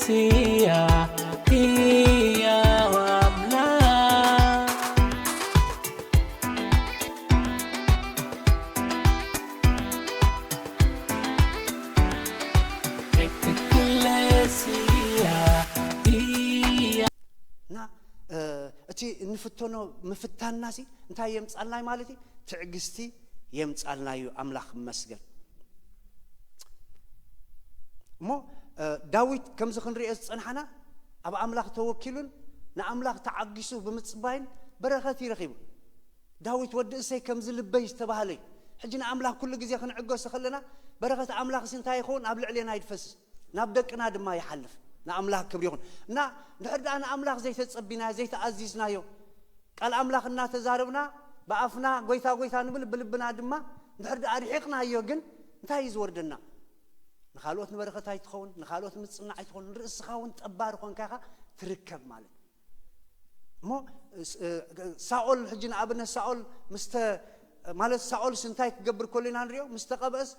ህያ ህያው ኣምላኽ ትክለስያ ህያ እና እቲ እንፍተኖ ምፍታንና ሲ እንታይ የምፃልናይ ማለት እዩ? ትዕግስቲ የምፃልናዩ። ኣምላኽ ይመስገን። እሞ ዳዊት ከምዚ ክንሪኦ ዝፀንሓና ኣብ ኣምላኽ ተወኪሉን ንኣምላኽ ተዓጊሱ ብምፅባይን በረኸት ይረኺቡ። ዳዊት ወዲ እሰይ ከምዚ ልበይ ዝተባህለ እዩ። ሕጂ ንኣምላኽ ኩሉ ግዜ ክንዕገሱ ከለና በረኸት ኣምላኽ ሲ እንታይ ይኸውን? ኣብ ልዕሌና ይድፈስስ፣ ናብ ደቅና ድማ ይሓልፍ። ንኣምላኽ ክብሪ ይኹን። እና እንድሕር ደኣ ንኣምላኽ ዘይተጸቢናዮ ዘይተኣዚዝናዮ፣ ቃል ኣምላኽ እናተዛረብና ብኣፍና ጎይታ ጎይታ ንብል፣ ብልብና ድማ እንድሕር ደኣ ርሒቕናዮ ግን እንታይ እዩ ዝወርደና? ንኻልኦት ንበረኸት ኣይትኸውን፣ ንኻልኦት ምጽናዕ ኣይትኸውን፣ ንርእስኻ እውን ጠባሪ ኾንካ ኢኻ ትርከብ ማለት እዩ። እሞ ሳኦል ሕጂ ንኣብነት ሳኦል ምስተ ማለት ሳኦልስ እንታይ ክገብር ከሎ ኢና ንሪኦ? ምስ ተቐብአስ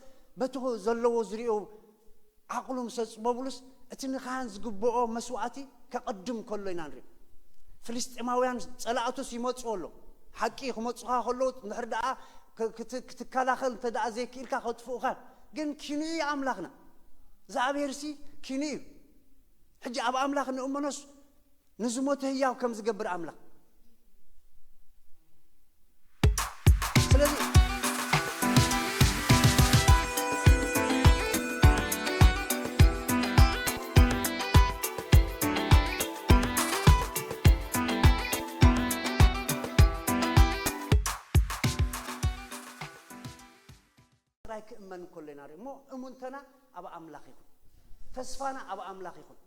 በቲ ዘለዎ ዝሪኦ ዓቕሉ ምስ ኣፅበብሉስ እቲ ንካህን ዝግብኦ መስዋእቲ ከቐድም ከሎ ኢና ንሪኦ። ፍልስጤማውያን ፀላእቱስ ይመፁ ኣሎ። ሓቂ ክመፁኻ ከለዉ እንድሕር ደኣ ክትከላኸል እንተ ደኣ ዘይክኢልካ ከጥፍኡኻ እዮም። ግን ኪኑ እዩ ኣምላኽና እግዚኣብሔር ሲ ኪኑ እዩ። ሕጂ ኣብ ኣምላኽ ንእመኖስ ንዝሞተ ህያው ከም ዝገብር ኣምላኽ ስለዚ ጥራይ ክእመን እንከሎ ኢና ንርኢ እሞ እሙንተና ኣብ ኣምላኽ ይኹን። ተስፋና ኣብ ኣምላኽ ይኹን።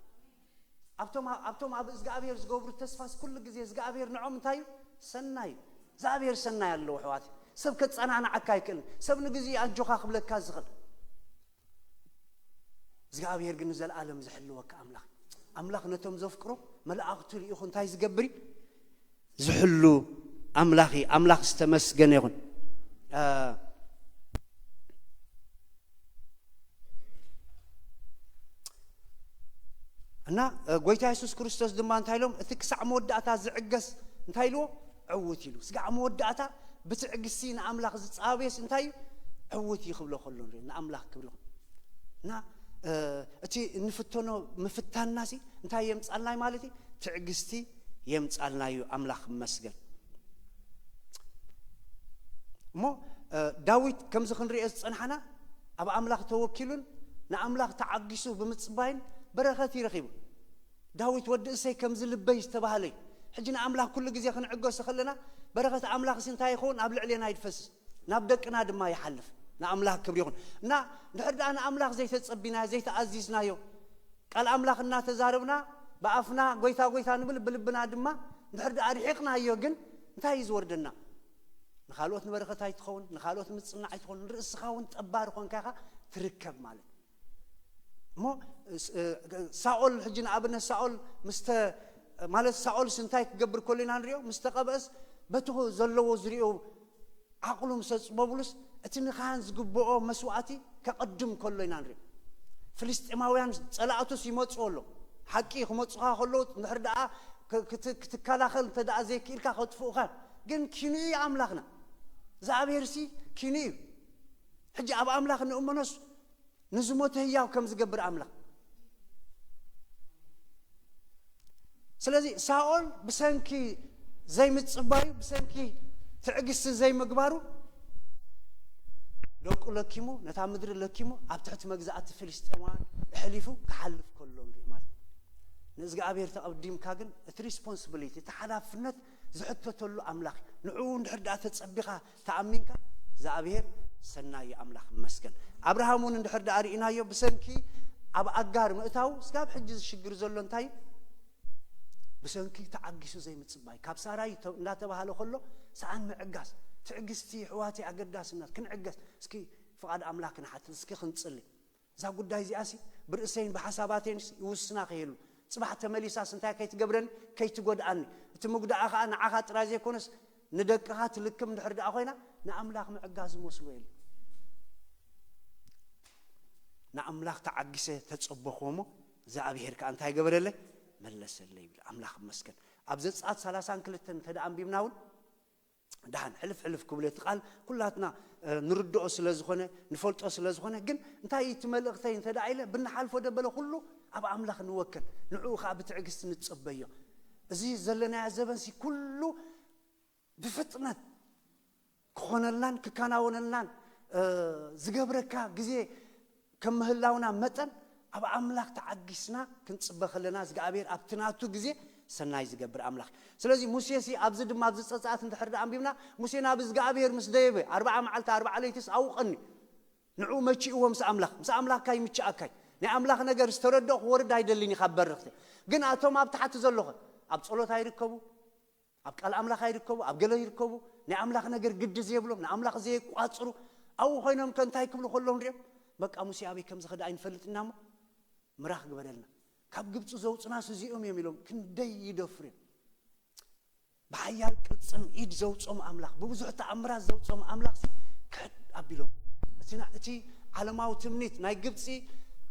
ኣብቶም ኣብቶም ኣብ እግዚኣብሔር ዝገብሩ ተስፋስ ኩሉ ግዜ እግዚኣብሔር ንዖም እንታይ እዩ? ሰናይ እዩ። እግዚኣብሔር ሰናይ ኣለዎ ኣሕዋት። ሰብ ከጸናንዓካ ኣይክእልን። ሰብ ንግዜ ኣጆኻ ክብለካ ዝኽእል እግዚኣብሔር ግን ንዘለኣለም ዝሕልወካ ኣምላኽ። ኣምላኽ ነቶም ዘፍቅሮ መላእኽቱ ልኢኹ እንታይ ዝገብር እዩ? ዝሕሉ ኣምላኽ እዩ። ኣምላኽ ዝተመስገነ ይኹን። እና ጎይታ የሱስ ክርስቶስ ድማ እንታይ ኢሎም? እቲ ክሳዕ መወዳእታ ዝዕገስ እንታይ ኢልዎ? ዕውት ኢሉ። ስጋዕ መወዳእታ ብትዕግስቲ ንኣምላኽ ዝጻበየስ እንታይ እዩ? ዕውት እዩ ክብሎ ከሎ ንኣምላኽ ክብሎ እና እቲ እንፍተኖ ምፍታንና ሲ እንታይ የምጻልናይ ማለት እዩ? ትዕግስቲ የምጻልናዩ። ኣምላኽ ይመስገን። እሞ ዳዊት ከምዚ ክንሪኦ ዝጸንሓና ኣብ ኣምላኽ ተወኪሉን ንኣምላኽ ተዓጊሱ ብምጽባይን በረኸት ይረኺቡ። ዳዊት ወዲ እሰይ ከምዚ ልበይ ዝተባህለ እዩ። ሕጂ ንኣምላኽ ኩሉ ግዜ ክንዕገሱ ከለና በረኸት ኣምላኽ ሲ እንታይ ይኸውን? ኣብ ልዕሌና ይድፈስስ፣ ናብ ደቅና ድማ ይሓልፍ። ንኣምላኽ ክብሪ ይኹን እና እንድሕር ደኣ ንኣምላኽ ዘይተጸቢናዮ ዘይተኣዚዝናዮ ቃል ኣምላኽ እናተዛረብና ብኣፍና ጎይታ ጎይታ ንብል፣ ብልብና ድማ እንድሕር ደኣ ርሒቕናዮ ግን እንታይ እዩ ዝወርደና? ንኻልኦት ንበረኸት ኣይትኸውን፣ ንኻልኦት ምጽናዕ ኣይትኸውን፣ ንርእስኻ እውን ጠባሪ ኾንካ ኢኻ ትርከብ ማለት እሞ ሳኦል ሕጂ ንኣብነት ሳኦል ምስተ ማለት ሳኦልስ እንታይ ክገብር ከሎ ኢና ንሪኦ? ምስ ተቐብአስ በቲ ዘለዎ ዝሪኦ ዓቕሉ ምስ ኣፅበብሉስ እቲ ንካህን ዝግብኦ መስዋእቲ ከቐድም ከሎ ኢና ንሪኦ። ፍልስጤማውያን ፀላእቱስ ይመፁ ኣሎ። ሓቂ ክመፁኻ ከለዉ እንድሕር ደኣ ክትከላኸል እንተ ደኣ ዘይክኢልካ ከጥፍኡኻ እዮም። ግን ኪኑ እዩ ኣምላኽና እግዚኣብሔር ሲ ኪኑ እዩ። ሕጂ ኣብ ኣምላኽ ንእመኖስ ንዝሞተ ህያው ከም ዝገብር ኣምላኽ። ስለዚ ሳኦል ብሰንኪ ዘይምጽባዩ ብሰንኪ ትዕግስቲ ዘይምግባሩ ደቁ ለኪሙ ነታ ምድሪ ለኪሙ ኣብ ትሕቲ መግዛእቲ ፍልስጤማውያን ኣሕሊፉ ክሓልፍ ከሎ ንርኢ ማለት እዩ። ንእግዚኣብሔር ተቐዲምካ ግን እቲ ሪስፖንስብሊቲ እቲ ሓላፍነት ዝሕተተሉ ኣምላኽ እዩ። ንዕኡ እንድሕር ደኣ ተጸቢኻ ተኣሚንካ እግዚኣብሔር ሰናይ ኣምላኽ ይመስገን። ኣብርሃም እውን እንድሕር ደኣ ርኢናዮ ብሰንኪ ኣብ ኣጋር ምእታው ስጋብ ሕጂ ዝሽግር ዘሎ እንታይ እዩ? ብሰንኪ ተዓጊሱ ዘይምጽባይ ካብ ሳራይ እንዳተባሃለ ከሎ ሰኣን ምዕጋስ ትዕግስቲ ሕዋቲ ኣገዳስነት ክንዕገስ እስኪ ፍቓድ ኣምላኽ ክንሓትት እስኪ ክንጽሊ። እዛ ጉዳይ እዚኣሲ ብርእሰይን ብሓሳባተይን ይውስና ከይህሉ ጽባሕ ተመሊሳስ እንታይ ከይትገብረኒ ከይትጎድኣኒ እቲ ምጉዳኣ ከዓ ንዓኻ ጥራይ ዘይኮነስ ንደቅኻ ትልክም እንድሕር ደኣ ኮይና ንኣምላኽ ምዕጋዝ ዝመስሎ የለ። ንኣምላኽ ተዓጊሰ ተጸበኽዎ እሞ እግዚኣብሔር ከዓ እንታይ ገበረለይ? መለሰለይ ይብል። ኣምላኽ ይመስገን። ኣብ ዘጸኣት ሰላሳን ክልተን እንተ ደኣ ኣንቢብና እውን ደሓን ሕልፍ ሕልፍ ክብሎ እቲ ቃል ኩላትና ንርድኦ ስለ ዝኾነ ንፈልጦ ስለ ዝኾነ ግን እንታይ እቲ መልእኽተይ እንተ ደኣ ኢለ ብንሓልፎ ደበለ ኩሉ ኣብ ኣምላኽ ንወከል ንዕኡ ከዓ ብትዕግስቲ ንጸበዮ። እዚ ዘለናዮ ዘበንሲ ኩሉ ብፍጥነት ክኾነልናን ክከናወነልናን ዝገብረካ ግዜ ከም ምህላውና መጠን ኣብ ኣምላኽ ተዓጊስና ክንጽበ ከለና እግዚኣብሔር ኣብቲ ናቱ ግዜ ሰናይ ዝገብር ኣምላኽ እዩ። ስለዚ ሙሴሲ ኣብዚ ድማ ኣብዚ ጸጻኣት እንድሕር ደኣ ኣንቢብና ሙሴ ናብ እግዚኣብሔር ምስ ደየበ ኣርባዓ መዓልቲ ኣርባዓ ለይትስ ኣውቐኒ ንዕኡ መቺእዎ ምስ ኣምላኽ ምስ ኣምላኽካ ይምችኣካይ ናይ ኣምላኽ ነገር ዝተረድኦ ክወርድ ኣይደልን እዩ ካብ በርኽቲ ግን ኣቶም ኣብ ታሕቲ ዘለኹ ኣብ ጸሎት ኣይርከቡ ኣብ ቃል ኣምላኽ ኣይርከቡ ኣብ ገለ ይርከቡ ናይ ኣምላኽ ነገር ግዲ ዘይብሎም ንኣምላኽ ዘየቋፅሩ ኣብኡ ኮይኖም ከ እንታይ ክብሉ ከለዉ ንሪኦም በቃ ሙሴ ኣበይ ከም ዝኸደ ኣይንፈልጥ ኢና እሞ ምራኽ ግበረልና ካብ ግብፂ ዘውፅናስ እዚኦም እዮም ኢሎም ክንደይ ይደፍሩ እዮም ብሓያል ቅልፅም ኢድ ዘውፅኦም ኣምላኽ ብብዙሕ ተኣምራት ዘውፅኦም ኣምላኽ ክሕድ ኣቢሎም እቲ ዓለማዊ ትምኒት ናይ ግብፂ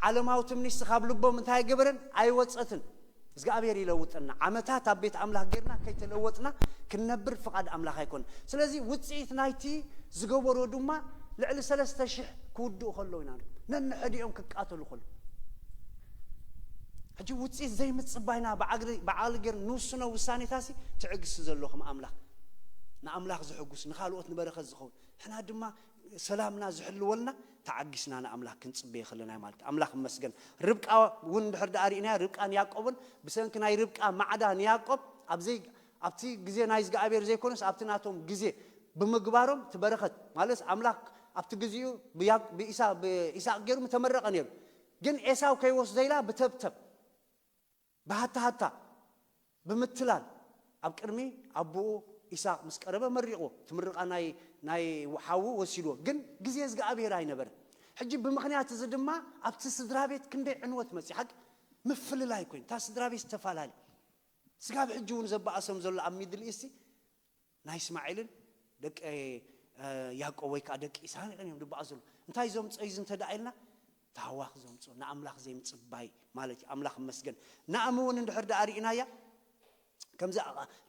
ዓለማዊ ትምኒት ካብ ልቦም እንታይ ገበረን ኣይወፀትን እግዚኣብሔር ይለውጠና ዓመታት ኣብ ቤት ኣምላኽ ጌርና ከይተለወጥና ክንነብር ፍቓድ ኣምላኽ ኣይኮነ ስለዚ ውፅኢት ናይቲ ዝገበሮ ድማ ልዕሊ ሰለስተ ሽሕ ክውድኡ ከለዉ ኢና ነንሕዲኦም ክቃተሉ ከሉ ሕጂ ውፅኢት ዘይምፅባይና ብዓል ገር ንውስኖ ውሳኔታሲ ትዕግስቲ ዘሎ ከም ኣምላኽ ንኣምላኽ ዝሕጉስ ንካልኦት ንበረኸት ዝኸውን ሕና ድማ ሰላምና ዝሕልወልና ተዓጊስና ንኣምላኽ ክንጽበየ ከለና ማለት ኣምላኽ መስገን ርብቃ እውን ድሕር ደኣ ርኢናያ ርብቃን ያዕቆብን ብሰንኪ ናይ ርብቃ ማዕዳ ንያዕቆብ ኣብዘይ ኣብቲ ግዜ ናይ እግዚኣብሔር ዘይኮነስ ኣብቲ ናቶም ግዜ ብምግባሮም እቲ በረኸት ማለት ኣምላኽ ኣብቲ ግዜኡ ብኢሳቅ ገይሩ ምተመረቐ ነይሩ ግን ኤሳው ከይወስዶ ኢላ ብተብተብ ብሃታሃታ ብምትላል ኣብ ቅድሚ ኣቦኡ ኢሳቅ ምስ ቀረበ መሪቕዎ ትምርቓ ናይ ናይ ሓዉ ወሲድዎ ግን ግዜ እግዚኣብሔር ኣይነበረ ሕጂ ብምኽንያት እዚ ድማ ኣብቲ ስድራ ቤት ክንደይ ዕንወት መፂ ሓቂ ምፍልላይ ኮይኑ እታ ስድራ ቤት ዝተፈላለየ ስጋብ ሕጂ እውን ዘበኣሶም ዘሎ ኣብ ሚድል ኢስቲ ናይ እስማዒልን ደቂ ያዕቆብ ወይ ከዓ ደቂ ኢሳቅ እዮም ዝበኣሱ ዘለዉ እንታይ ዘምፅኦ እዩ እንተ ደኣ ኢልና ታህዋኽ ዘምፅኦ ንኣምላኽ ዘይምፅባይ ማለት እዩ ኣምላኽ መስገን ናእሚ እውን እንድሕር ደኣ ርኢናያ ከምዚ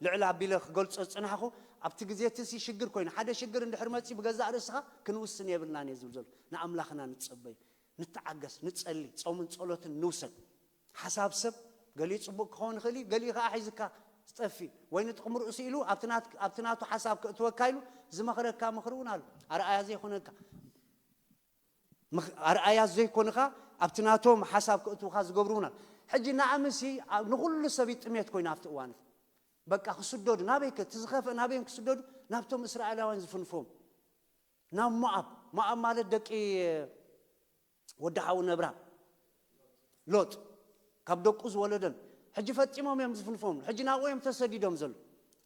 ልዕሊ ኣቢለ ክገልፆ ዝፅናሕኹ ኣብቲ ግዜ እቲ ሽግር ኮይኑ ሓደ ሽግር እንድሕር መፂ ብገዛእ ርእስኻ ክንውስን የብልናን እየ ዝብል ዘሎ ንኣምላኽና ንፀበዩ ንተዓገስ ንፀሊ ፆምን ፀሎትን ንውሰድ ሓሳብ ሰብ ገሊኡ ፅቡቅ ክኸውን ይኽእል እዩ ገሊኡ ከዓ ሒዝካ ዝጠፊ ወይ ንጥቕሚ ርእሱ ኢሉ ኣብቲ ናቱ ሓሳብ ከእትወካ ኢሉ ዝመኽረካ ምኽሪ እውን ኣሎ ኣርኣያ ዘይኮነካ ኣርኣያ ዘይኮንኻ ኣብቲ ናቶም ሓሳብ ከእትውካ ዝገብሩ እውን ኣሎ ሕጂ ንኣምሲ ንኩሉ ሰብ ይጥሜት ኮይኑ ኣብቲ እዋን በቃ ክስደዱ ናበይ እቲ ዝኸፍእ ናበይም ክስደዱ ናብቶም እስራኤላውያን ዝፍንፎም ናብ ሞኣብ ሞኣብ ማለት ደቂ ወዲ ሓው ነብራ ሎጥ ካብ ደቁ ዝወለደን ሕጂ ፈጺሞም እዮም ዝፍንፎም ሕጂ ናብኡ እዮም ተሰዲዶም ዘሎ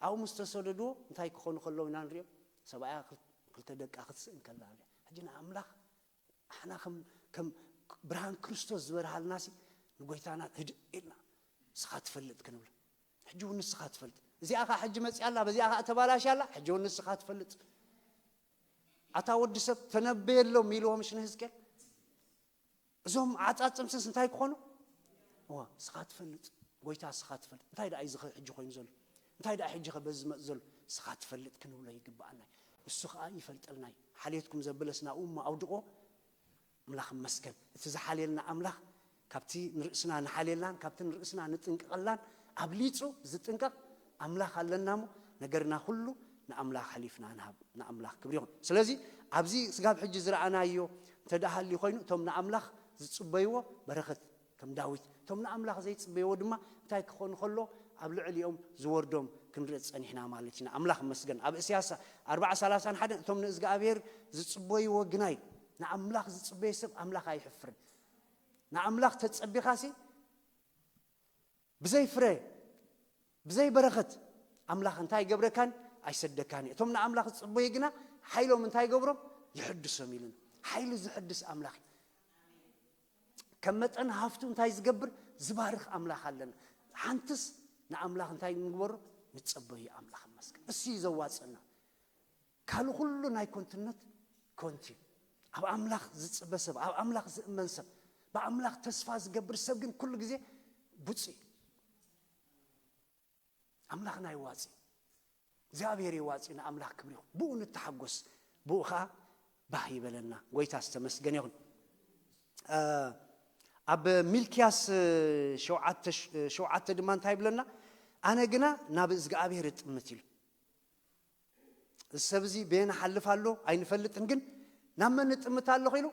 ኣብኡ ምስ ተሰደድዎ እንታይ ክኾኑ ከለዉ ኢና ንሪኦም ሰብኣያ ክልተ ደቃ ክትስእን ከላ ንሪኦ ሕጂ ንኣምላኽ ኣሕና ከም ከም ብርሃን ክርስቶስ ዝበርሃልናሲ ንጎይታና ህድእ ኢልና ንስኻ ትፈልጥ ክንብሎ ሕጂ እውን ንስኻ ትፈልጥ እዚኣ ኸዓ ሕጂ መፅያ ኣላ በዚኣ ኸዓ ተባላሽ ኣላ ሕጂ እውን ንስኻ ትፈልጥ ኣታ ወዲ ሰብ ተነበየሎም ኢልዎም ምሽ ንህዝቅኤል እዞም ዓፃፅምስስ እንታይ ክኾኑ እዋ ስኻ ትፈልጥ ጎይታ ስኻ ትፈልጥ እንታይ ደኣ እዩ ዝኸ ሕጂ ኮይኑ ዘሎ እንታይ ደኣ ሕጂ ከ በዚ ዝመፅ ዘሎ ስኻ ትፈልጥ ክንብሎ ይግባኣና እዩ እሱ ከዓ ይፈልጠልና እዩ ሓልየትኩም ዘብለስ ናብኡ እሞ ኣውድቆ ኣምላኽ መስገን እቲ ዝሓልየልና ኣምላኽ ካብቲ ንርእስና ንሓልየላን ካብቲ ንርእስና ንጥንቀቐላን ኣብሊፁ ዝጥንቀቕ ኣምላኽ ኣለና እሞ ነገርና ኩሉ ንኣምላኽ ሓሊፍና ንሃብ ንኣምላኽ ክብሪ ይኹን ስለዚ ኣብዚ ስጋብ ሕጂ ዝረኣናዮ እንተ ደኣ ሃልዩ ኮይኑ እቶም ንኣምላኽ ዝፅበይዎ በረኸት ከም ዳዊት እቶም ንኣምላኽ ዘይፅበይዎ ድማ እንታይ ክኾኑ ከሎ ኣብ ልዕሊኦም ዝወርዶም ክንርኢ ፀኒሕና ማለት ኢና ኣምላኽ መስገን ኣብ እስያስ ኣርባዓ ሰላሳን ሓደን እቶም ንእዝግኣብሔር ዝፅበይዎ ግናይ ንኣምላኽ ዝፅበየ ሰብ ኣምላኽ ኣይሕፍርን ንኣምላኽ ተፀቢኻሲ ብዘይ ፍረ ብዘይ በረኸት ኣምላኽ እንታይ ይገብረካን ኣይሰደካን እቶም ንኣምላኽ ዝፅበዩ ግና ሓይሎም እንታይ ይገብሮም ይሕድሶም ኢሉን ሓይሊ ዝሕድስ ኣምላኽ እዩ ከም መጠን ሃፍቱ እንታይ ዝገብር ዝባርኽ ኣምላኽ ኣለና ሓንትስ ንኣምላኽ እንታይ ንግበሮ ንፀበዩ ኣምላኽ መስገን እሱ እዩ ዘዋፅና ካልእ ኩሉ ናይ ኮንትነት ኮንቲ እዩ ኣብ ኣምላኽ ዝፅበ ሰብ ኣብ ኣምላኽ ዝእመን ሰብ ብኣምላኽ ተስፋ ዝገብር ሰብ ግን ኩሉ ግዜ ብፁዕ እዩ። ኣምላኽና ይዋፂ፣ እግዚኣብሔር ይዋፂ። ንኣምላኽ ክብሪ ይኹን። ብኡ ንተሓጎስ፣ ብኡ ኸዓ ባህ ይበለና። ጎይታ ዝተመስገነ ይኹን። ኣብ ሚልክያስ ሸውዓተ ድማ እንታይ ይብለና? ኣነ ግና ናብ እግዚኣብሔር እጥምት ኢሉ። እዚ ሰብ እዚ በየን ሓልፍ ኣሎ ኣይንፈልጥን፣ ግን ናብ መን እጥምት ኣለኹ ኢሉ?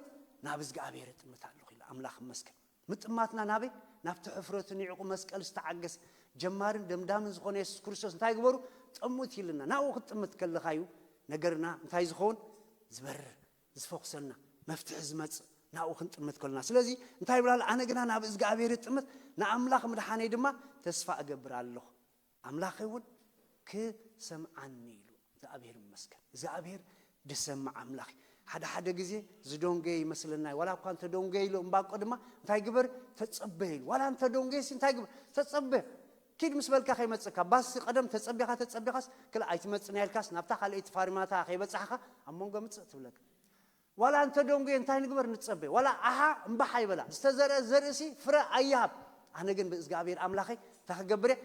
ናብ እግዚኣብሔር እጥምት ኣለኹ ኢሉ። ኣምላኽ ይመስገን። ምጥማትና ናበይ? ናብቲ ሕፍረቱ ንዕቑ መስቀል ዝተዓገሰ ጀማርን ደምዳምን ዝኾነ የሱስ ክርስቶስ እንታይ ግበሩ? ጠምት ኢልና ናብኡ ክትጥምት ከለኻ እዩ ነገርና እንታይ ዝኸውን? ዝበርር፣ ዝፈኹሰልና፣ መፍትሒ ዝመጽእ ናብኡ ክንጥምት ከለና። ስለዚ እንታይ ይብላል? ኣነ ግና ናብ እግዚኣብሔር እጥምት፣ ንኣምላኽ ምድሓነይ ድማ ተስፋ እገብር ኣለኹ። ኣምላኸይ እውን ክሰምዓኒ ኢሉ። እግዚኣብሔር ይመስገን። እግዚኣብሔር ድሰምዕ ኣምላኽ እዩ። ሓደ ሓደ ግዜ ዝደንጎየ ይመስለና እዩ። ዋላ እኳ እንተደንጎየ ኢሉ እምባቆ ድማ እንታይ ግበር? ተጸበ ኢሉ። ዋላ እንተደንጎየሲ እንታይ ግበር? ተጸበ። ኪድ ምስ በልካ ከይመጽእካ፣ ባስ ቀደም ተጸቢኻ ተጸቢኻስ ክልእ ኣይትመጽእን ኢልካስ ናብታ ካልኣይቲ ፋርማታ ከይበጻሕካ ኣብ መንጎ ምጽእ ትብለካ። ዋላ እንተደንጎየ እንታይ ንግበር? ንጸበ። ዋላ ኣሃ እምባሕ ኣይበላ። ዝተዘርአ ዘርእሲ ፍረ ኣይሃብ። ኣነ ግን ብእግዚኣብሔር ኣምላኸይ እንታይ ክገብር እየ?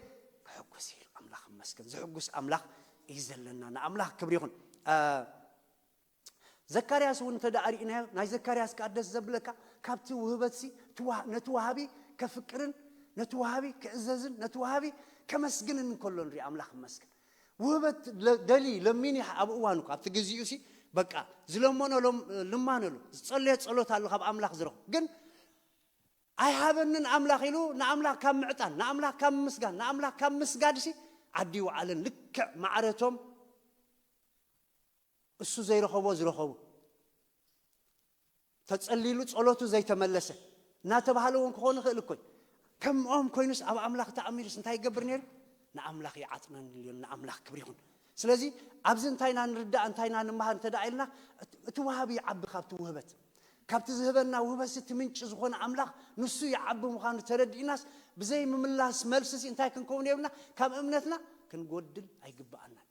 ክሕጎስ ኢሉ። ኣምላኽ ይመስገን። ዝሕጉስ ኣምላኽ እዩ ዘለና። ንኣምላኽ ክብሪ ይኹን። እ፣ ዘካርያስ እውን እንተ ደኣ ርኢናዮ፣ ናይ ዘካርያስ ከኣ ደስ ዘብለካ፣ ካብቲ ውህበትሲ እቲ ወሃ-፣ ነቲ ወሃቢ ከፍቅርን ነቲ ወሃቢ ክእዘዝን ነቲ ወሃቢ ከመስግንን እንከሎ ንርኢ። ኣምላኽ ይመስገን። ውህበት ለ-፣ ደልዩ ለሚኑ ይሓ-፣ ኣብ እዋኑ እኮ፣ ኣብቲ ግዜኡ ሲ በቃ ዝለመኖ ሎም-፣ ልማኖ ኣሎ፣ ዝጸለዮ ጸሎት ኣሎ ካብ ኣምላኽ ዝረኽቦ። ግን ኣይሃበንን ኣምላኽ ኢሉ ንኣምላኽ ካብ ምዕጣን፣ ንኣምላኽ ካብ ምምስጋን፣ ንኣምላኽ ካብ ምስጋድሲ ዓዲ ይውዓለን። ልክዕ ማዕረቶም እሱ ዘይረኸቦ ዝረኸቡ፣ ተጸሊሉ ጸሎቱ ዘይተመለሰ እናተባህለ እውን ክኾን ይኽእል እኮ እዩ። ከምኦም ኮይኑስ ኣብ ኣምላኽ ተኣሚኑስ እንታይ ይገብር ነይሩ? ንኣምላኽ ይዓጥነን ኢሉ፣ ንኣምላኽ ክብሪ ይኹን። ስለዚ ኣብዚ እንታይ ኢና ንርዳእ፣ እንታይ ኢና ንመሃር እንተ ደኣ ኢልና፣ እቲ፣ እቲ ወሃቢ ይዓቢ ካብቲ ውህበት። ካብቲ ዝህበና ውህበትሲ እቲ ምንጪ ዝኾነ ኣምላኽ ንሱ ይዓቢ ምዃኑ ተረዲእናስ ብዘይ ምምላስ መልስሲ እንታይ ክንከውን የብልና? ካብ እምነትና ክንጎድል ኣይግብኣናን።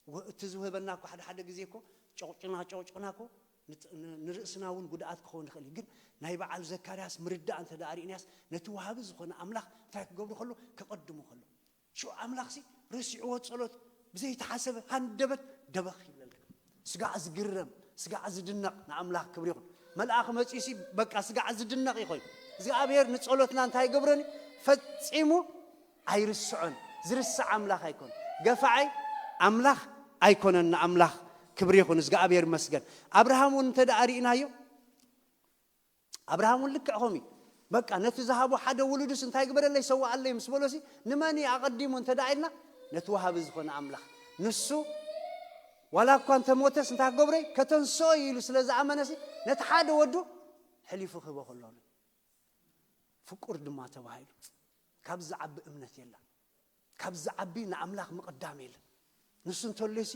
ወ-፣ እቲ ዝህበና እኮ ሓደ ሓደ ግዜ እኮ ጨቑጭና ጨቑጭና እኮ ንት-፣ ን-፣ ንርእስና እውን ጉድኣት ክኸውን ይኽእል እዩ። ግን ናይ በዓል ዘካርያስ ምርዳእ እንተ ደኣ ርኢናያስ ነቲ ወሃቢ ዝኾነ ኣምላኽ እንታይ ክገብሩ ከሎ? ከቐድሙ ከሎ። ሽዑ ኣምላኽሲ ረሲዕዎ ጸሎት ብዘይተሓሰበ ሃንደበት ደበኽ ይብለልካ። ስጋዕ ዝግረም፣ ስጋዕ ዝድነቕ ንኣምላኽ ክብሪ ይኹን። መልኣኽ መጺኡሲ በቃ ስጋዕ ዝድነቕ እዩ ኮይኑ። እግዚኣብሔር ንጸሎትና እንታይ ይገብረን እዩ? ፈጺሙ ኣይርስዖን። ዝርስዕ ኣምላኽ ኣይኮን። ገፋዓይ ኣምላኽ ኣይኮነን። ንኣምላኽ ክብሪ ይኹን። እግዚኣብሔር ይመስገን። ኣብርሃም እውን እንተ ደኣ ርኢናዮ፣ ኣብርሃም እውን ልክዕ ከምኡ እዩ። በቃ ነቲ ዝሃቦ ሓደ ውሉዱስ እንታይ ግበረለይ፣ ሰዋኣለይ ምስ በሎሲ ንመን እዩ ኣቐዲሙ እንተ ደኣ ኢልና፣ ነቲ ወሃቢ ዝኾነ ኣምላኽ። ንሱ ዋላ እኳ እንተ ሞተስ እንታይ ክገብሮ እዩ? ከተንስኦ እዩ ኢሉ ስለ ዝኣመነሲ ነቲ ሓደ ወዱ ሕሊፉ ክህቦ ከሎ ፍቁር ድማ ተባሂሉ። ካብ ዝዓቢ እምነት የላ። ካብ ዝዓቢ ንኣምላኽ ምቕዳም የለን። ንሱ እንተሎሲ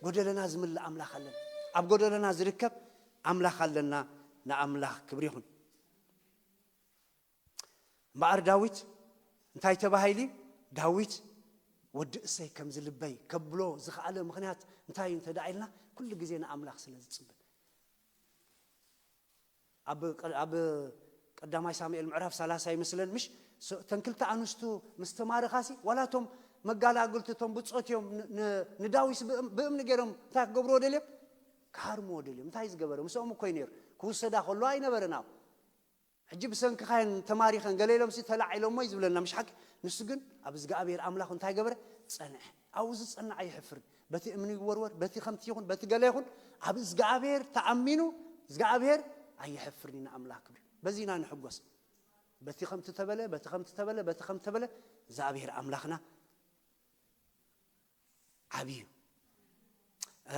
ጎደለና ዝምልእ ኣምላኽ ኣለና። ኣብ ጎደለና ዝርከብ ኣምላኽ ኣለና። ንኣምላኽ ክብሪ ይኹን። እምበኣር ዳዊት እንታይ ተባሂሉ? ዳዊት ወዲ እሰይ ከም ዝልበይ ከብሎ ዝኸኣለ ምኽንያት እንታይ እዩ እንተ ደኣ ኢልና፣ ኩሉ ግዜ ንኣምላኽ ስለ ዝጽበ። ኣብ ቀ-፣ ኣብ ቀዳማይ ሳሙኤል ምዕራፍ ሰላሳ ይመስለን፣ ምሽ? ስ-፣ እተን ክልተ ኣንስቱ ምስ ተማረኻሲ፣ ዋላ እቶም መጋላግልቲ፣ እቶም ብጾት እዮም፣ ን-፣ ን-፣ ንዳዊት ብእም-፣ ብእምኒ ገይሮም እንታይ ክገብርዎ ደልዮም? ክሃርምዎ ደልዮም። እንታይ ዝገበረ? ምስኦም እኮ እዩ ነይሩ። ክውሰዳ ከሎ ኣይነበረን ኣብኡ። ሕጂ ብሰንክኻ እየን ተማሪኸን፣ ገለ ኢሎምሲ ተላዒሎሞ እዩ ዝብለና፣ ምሽ ሓቂ? ንሱ ግን ኣብ እግዚኣብሔር ኣምላኹ እንታይ ገበረ? ጸንዐ። ኣብኡ ዝጸንዕ ኣይሕፍርን። በቲ እምኒ ይወርወር፣ በቲ ከምቲ ይኹን፣ በቲ ገለ ይኹን፣ ኣብ እግዚኣብሔር ተኣሚኑ፣ እግዚኣብሔር ኣይሕፍርን እዩ። ንኣምላኽ ክብሪ። በዚ ኢና ንሕጎስ። በቲ ከምቲ ተበለ፣ በቲ ከምቲ ተበለ፣ በቲ ከምቲ ተበለ፣ እግዚኣብሔር ኣምላኽና ዓብዩ። እ፣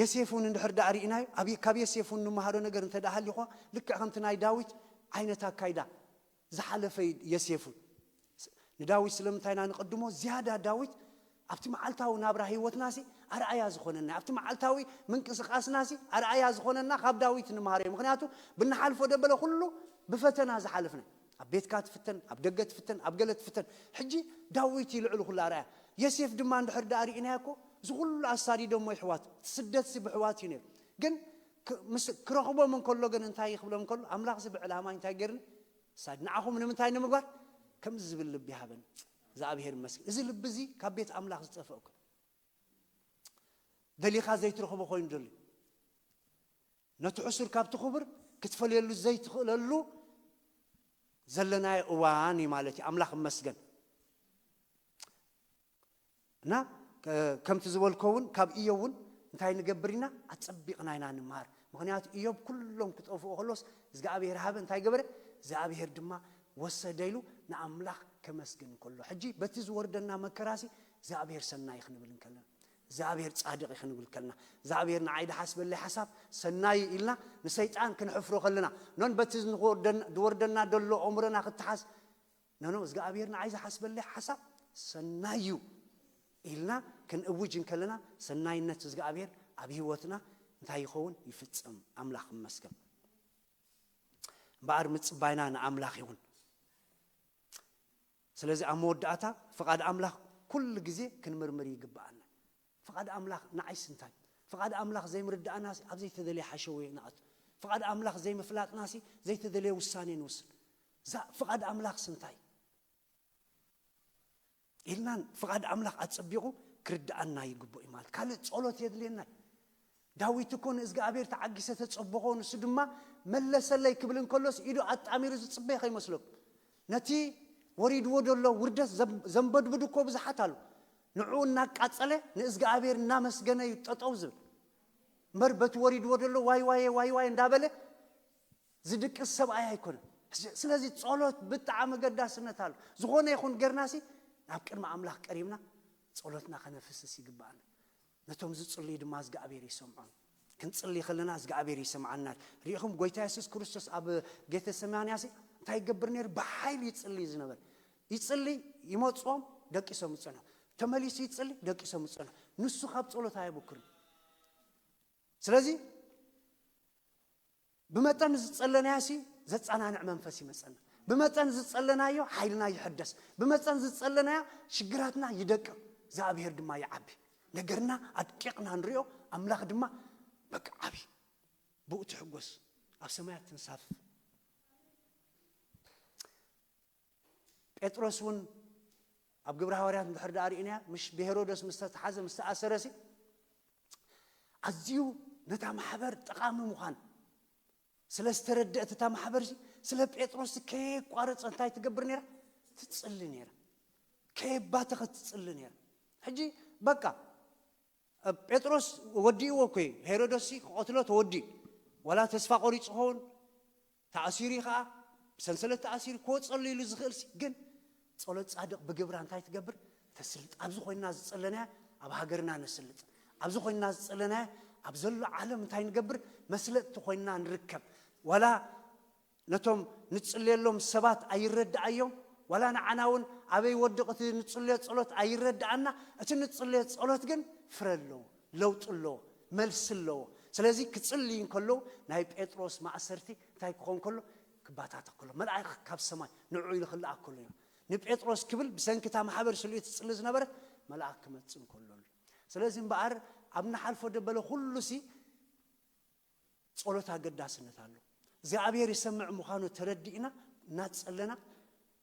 ዮሴፍ እውን እንድሕር ደኣ ርኢናዮ፣ ኣብ፣ ካብ ዮሴፍ እውን ንመሃሮ ነገር እንተ ደኣ ሃልዩ ኸ፣ ልክዕ ከምቲ ናይ ዳዊት ዓይነት ኣካይዳ ዝሓለፈ እዩ ዮሴፍ እውን። ንዳዊት ስለምንታይ ኢና ንቐድሞ? ዝያዳ ዳዊት ኣብቲ መዓልታዊ ናብራ ህይወትናሲ ኣርኣያ ዝኾነና፣ ኣብቲ መዓልታዊ ምንቅስቓስናሲ ኣርኣያ ዝኾነና ካብ ዳዊት ንመሃሮ እዩ። ምኽንያቱ ብንሓልፎ ደበለ ኩሉ ብፈተና ዝሓለፍና። ኣብ ቤትካ ትፍተን፣ ኣብ ደገ ትፍተን፣ ኣብ ገለ ትፍተን። ሕጂ ዳዊት እዩ ልዕሊ ኩሉ ኣርኣያ። ዮሴፍ ድማ እንድሕር ደኣ ርኢናዮ እኮ፣ እዚ ኩሉ ኣሳዲዶሞ ይሕዋቱ፣ እቲ ስደትሲ ብሕዋቱ እዩ ነይሩ። ግን ክ- ምስ ክረኽቦም እንከሎ ግን እንታይ ክብሎም እንከሎ ኣምላኽ እዚ ብዕላማ እንታይ ገይርኒ ሳድ ንዓኹም ንምንታይ ንምግባር ከምዚ ዝብል ልቢ ይሃበኒ እግዚኣብሔር ይመስገን። እዚ ልቢ እዚ ካብ ቤት ኣምላኽ ዝጠፍእ እኮ ደሊኻ ዘይትረኽቦ ኮይኑ ደሎ ነቲ ሕሱር ካብቲ ክቡር ክትፈልየሉ ዘይትኽእለሉ ዘለናዮ እዋን እዩ ማለት እዩ። ኣምላኽ ይመስገን። እና ከምቲ ዝበልኮ እውን ካብ እዮብ እውን እንታይ ንገብር ኢና ኣፀቢቕና ኢና ንምሃር። ምክንያቱ እዮብ ኩሎም ክጠፍኡ ከሎስ እግዚኣብሔር ሃበ እንታይ ገበረ? እግዚኣብሔር ድማ ወሰደ ኢሉ ንኣምላኽ ከመስግን ከሎ ሕጂ በቲ ዝወርደና መከራሲ እግዚኣብሔር ሰናይ ክንብል እንከለና እግዚኣብሔር ፃድቕ ክንብል ከለና እግዚኣብሔር ንዓይ ድሓስበለይ ሓሳብ ሰናይ ኢልና ንሰይጣን ክንሕፍሮ ከለና ኖን በቲ ዝወርደና ዘሎ ኣእምሮና ክትሓስ ኖኖ እግዚኣብሔር ንዓይ ዝሓስበለይ ሓሳብ ሰናይ እዩ ኢልና ክንእውጅ እንከለና ሰናይነት እግዚኣብሔር ኣብ ህይወትና እንታይ ይኸውን ይፍጽም። ኣምላኽ ይመስገን። እምበኣር ምጽባይና ንኣምላኽ ይኹን። ስለዚ ኣብ መወዳእታ ፍቓድ ኣምላኽ ኩሉ ግዜ ክንምርምር ይግብኣና። ፍቓድ ኣምላኽ ንዓይስ እንታይ ፍቓድ ኣምላኽ ዘይምርዳእናሲ ኣብ ዘይተደለየ ሓሸወየ ንኣቱ። ፍቓድ ኣምላኽ ዘይምፍላጥናሲ ዘይተደለየ ውሳኔ ንውስን። እዛ ፍቓድ ኣምላኽስ እንታይ ኢልናን ፍቓድ ኣምላኽ ኣጸቢቑ ክርድኣና ይግብኦ እዩ ማለት ካልእ ጸሎት የድልየና እዩ። ዳዊት እኮ ንእዝግኣብሔር ተዓጊሰ ተጸበኾ ንሱ ድማ መለሰለይ ክብል እንከሎስ ኢዱ ኣጣሚሩ ዝጽበየ ከይመስለኩም። ነቲ ወሪድዎ ዘሎ ውርደት ዘም- ዘንበድብድ እኮ ብዙሓት ኣሎ። ንዕኡ እናቃጸለ ንእዝግኣብሔር እናመስገነ እዩ ጠጠው ዝብል። እምበር በቲ ወሪድዎ ዘሎ ዋይ ዋየ ዋይ ዋይ እንዳበለ ዝድቅስ ሰብኣይ ኣይኮነን። ስለዚ ጸሎት ብጣዕሚ ገዳስነት ኣሎ። ዝኾነ ይኹን ገርናሲ ናብ ቅድሚ ኣምላኽ ቀሪብና ጸሎትና ከነፍስስ ይግባኣና። ነቶም ዝጽልዩ ድማ እግዚኣብሔር ይሰምዖም። ክንጽሊ ከለና እግዚኣብሔር ይሰምዓና። ሪኢኹም ጎይታ የሱስ ክርስቶስ ኣብ ጌተሰማንያሲ እንታይ ይገብር ነይሩ? ብሓይሊ ይጽሊ ዝነበር ይጽሊ ይመጽኦም ደቂሶም ይጸንሑ። ተመሊሱ ይጽሊ ደቂሶም ይጸንሑ። ንሱ ካብ ጸሎት ኣየብክርን። ስለዚ ብመጠን ዝጸለናዮ ሲ ዘጸናንዕ መንፈስ ይመጸና። ብመጠን ዝጸለናዮ ሓይልና ይሕደስ። ብመጠን ዝጸለናዮ ሽግራትና ይደቅቕ። እግዚኣብሔር ድማ ይዓቢ። ነገርና ኣድቂቕና ንሪኦ፣ ኣምላኽ ድማ በቃ ዓቢ። ብኡ ትሕጎስ፣ ኣብ ሰማያት ትንሳፍፍ። ጴጥሮስ እውን ኣብ ግብረ ሃዋርያት እንድሕር ደኣ ርኢናያ፣ ምሽ ብሄሮደስ ምስ ተተሓዘ ምስ ተኣሰረ ሲ ኣዝዩ ነታ ማሕበር ጠቓሚ ምዃን ስለ ዝተረደእት እታ ማሕበር ሲ ስለ ጴጥሮስ ከየቋረጸ እንታይ ትገብር ነይራ? ትጽሊ ነይራ። ከየባተኸት ትጽሊ ነይራ። ሕጂ በቃ ጴጥሮስ ወዲእዎ እኮ እዩ። ሄሮደስ ክቐትሎ ተወዲኡ ዋላ ተስፋ ቆሪፁ ኸውን ተኣሲሩ ከዓ ብሰንሰለት ተኣሲሩ ክወፀሉ ኢሉ ዝኽእል ሲ ግን ፀሎት ፃድቕ ብግብራ እንታይ ትገብር ተስልጥ። ኣብዚ ኮይና ዝፀለናያ ኣብ ሃገርና ነስልጥ። ኣብዚ ኮይና ዝፀለናያ ኣብ ዘሎ ዓለም እንታይ ንገብር መስለጥቲ ኮይና ንርከብ። ዋላ ነቶም ንጽልየሎም ሰባት ኣይረድኣዮም ዋላ ንዓና እውን ኣበይ ወድቕ እቲ ንጽልዮ ጸሎት ኣይረድኣና። እቲ ንጽልዮ ጸሎት ግን ፍረ ኣለዎ፣ ለውጢ ኣለዎ፣ መልሲ ኣለዎ። ስለዚ ክጽልይ እንከለዉ ናይ ጴጥሮስ ማእሰርቲ እንታይ ክኾን ከሎ ክባታተኽ ከሎ መልኣኽ ካብ ሰማይ ንዑ ኢሉ ክልኣክ ከሎ ኢና። ንጴጥሮስ ክብል ብሰንኪ እታ ማሕበር ስልኡ ትጽሊ ዝነበረት መልኣኽ ክመጽእ እንከሎ ኣሎ። ስለዚ እምበኣር ኣብ ንሓልፎ ደበለ ኩሉ ሲ ጸሎት ኣገዳስነት ኣሎ። እግዚኣብሔር ይሰምዕ ምዃኑ ተረዲእና እናጸለና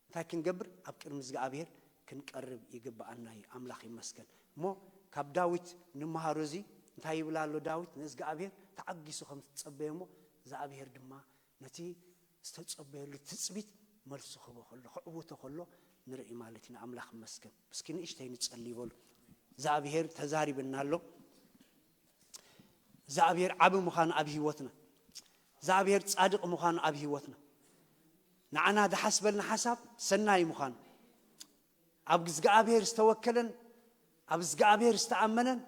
እንታይ ክንገብር ኣብ ቅድሚ እግዚኣብሔር ክንቀርብ ይግብኣና እዩ። ኣምላኽ ይመስገን። እሞ ካብ ዳዊት ንምሃሮ እዚ እንታይ ይብል ኣሎ ዳዊት ንእግዚኣብሔር ተዓጊሱ ከም ዝጸበየ እሞ እግዚኣብሔር ድማ ነቲ ዝተጸበየሉ ትጽቢት መልሱ ክህቦ ከሎ ክዕውቶ ከሎ ንርኢ ማለት ኢና። ኣምላኽ ይመስገን። እስኪ ንእሽተይ ንጸሊ ይበሉ። እግዚኣብሔር ተዛሪብና ኣሎ። እግዚኣብሔር ዓቢ ምዃኑ ኣብ ህይወትና እግዚኣብሔር ጻድቕ ምዃኑ ኣብ ህይወትና ንዓና ዝሓስበልና ሓሳብ ሰናይ ምዃኑ ኣብ እግዚኣብሔር ዝተወከለን ኣብ እግዚኣብሔር ዝተኣመነን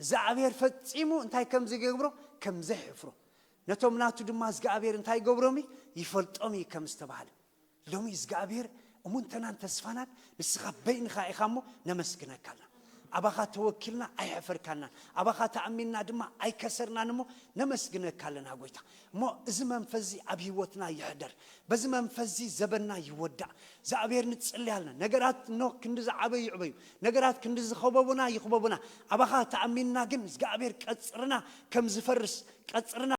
እግዚኣብሔር ፈጺሙ እንታይ ከም ዝገብሮ ከም ዘይሕፍሮ ነቶም ናቱ ድማ እግዚኣብሔር እንታይ ይገብሮም እዩ ይፈልጦም እዩ ከም ዝተባህለ ሎሚ እግዚኣብሔር እሙንተናን ተስፋናን ንስኻ በይንኻ ኢኻ እሞ ነመስግነካ ኣለና። ኣባኻ ተወኪልና ኣይሕፈርካናን ኣባኻ ተኣሚንና ድማ ኣይከሰርናን እሞ ነመስግነካ ኣለና ጎይታ። እሞ እዚ መንፈስ እዚ ኣብ ህይወትና ይሕደር። በዚ መንፈስ እዚ ዘበንና ይወዳእ። እግዚኣብሔር ንጽሊ ኣለና። ነገራት ኖ ክንዲ ዝዓበዩ ይዕበዩ። ነገራት ክንዲ ዝኸበቡና ይኽበቡና። ኣባኻ ተኣሚንና ግን እግዚኣብሔር ቀጽርና ከም ዝፈርስ ቀጽርና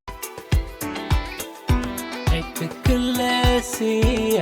ትክለስያ